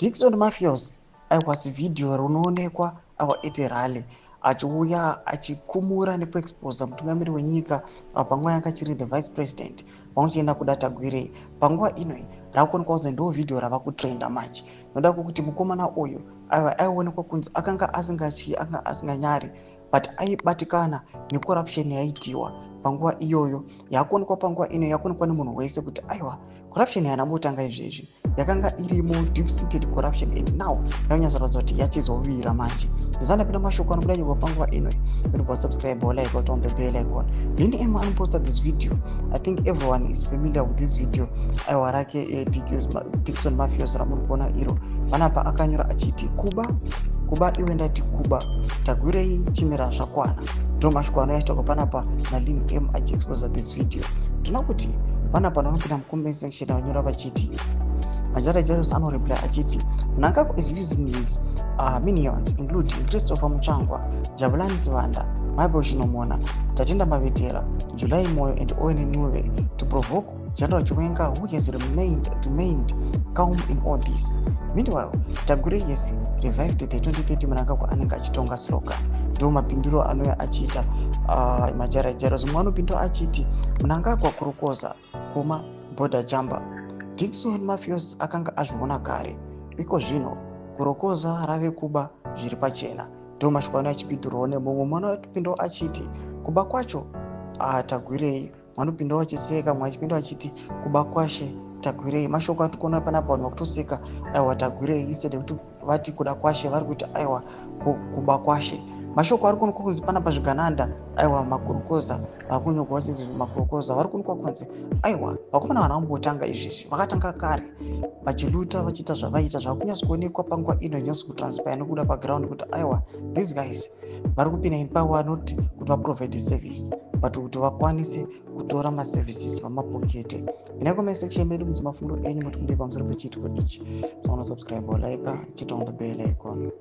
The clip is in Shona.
Dickson Mafios, aiwa, vhidhiyo rinoonekwa awa at rally achiuya achikumura nekuexposa mutungamiri wenyika panguva yanga achiri the vice president, vamuchienda kuda Tagwirei. Panguva inoi rakuonekwa kunzi ndo vhidhiyo rava kutrenda manje, noda kwekuti mukomana uyu, aiwa, aionekwa kunzi akanga asingatyi, akanga asinganyari, but aibatikana necorruption yaitiwa panguva iyoyo. Yakuonekwa panguva ino, yakuonekwa nemunhu wese kuti aiwa, corruption haina izvezvi, yakanga irimo, deep seated corruption, and now yanyatsoratidza kuti yachizovira manje. Ndisandapinda mashoko anobuda nyika panguva ino, inobva subscribe or like on the bell icon. Lini ema anoposta this video. I think everyone is familiar with this video, aiwa, rake Dickson Mafios ramuri kuona iro panapa. Akanyora achiti, "Kuba, kuba iwe, ndati kuba, Tagwirei chimira, zvakwana." Ndo mashoko anoyachitwa panapa naLin M achiexposa this video. Tinoda kuti panapa vanopinda mucomment section vanyora vachiti, Majara Jaros anoreply achiti, "Mnangagwa is using his minions, including Christopher Mutsvangwa, Jabulani Sibanda, Mabel Chinomona, Tatenda Mavetera, July Moyo and Owen Ncube, to provoke General Chiwenga, who has remained calm in all this. Meanwhile, Tagwirei has revived the 2030 Mnangagwa anenge achitonga slogan." Ndo mapinduro anouya achiita Majara Jaros. Mumwe anopindura achiti, "Mnangagwa kurokoza kuma border jumper. Dickson Mafios akanga azviona kare, iko zvino kurokoza rave kuba zviri pachena." Ndo mashoko ano achipindurwawo nemumwe. Mumwe anopindawo achiti, "Kuba kwacho, Tagwirei." Vanopindawo vachiseka, mumwe achipinda achiti, "Kuba kwashe, Tagwirei." Mashoko atiri kuona panapa, vanhu vakutoseka, aiwa, Tagwirei, instead yekuti vati kuda kwashe, vari kuti aiwa, kuba kwashe. Mashoko ari kuonekwa kunzi panapa zvigananda, aiwa, makurukoza vakunyorwa vachinzi makurukoza. Vari kuonekwa kunzi aiwa, vakomana vanhu vambotanga izvezvi, vakatanga kare vachiluta, vachiita zvavaita. Zvakunyatso kuonekwa panguva ino, nyatso kutranspire nekuda paground kuti aiwa, these guys vari kupinda in power not kuti vaprovide service, but kuti vakwanise kutora maservices vamapokete. Pinai comment section medu mudzi mafundo enyu, muti kudii pamusoro pechiitiko ichi. Musaona subscribe, like, chita on the bell icon.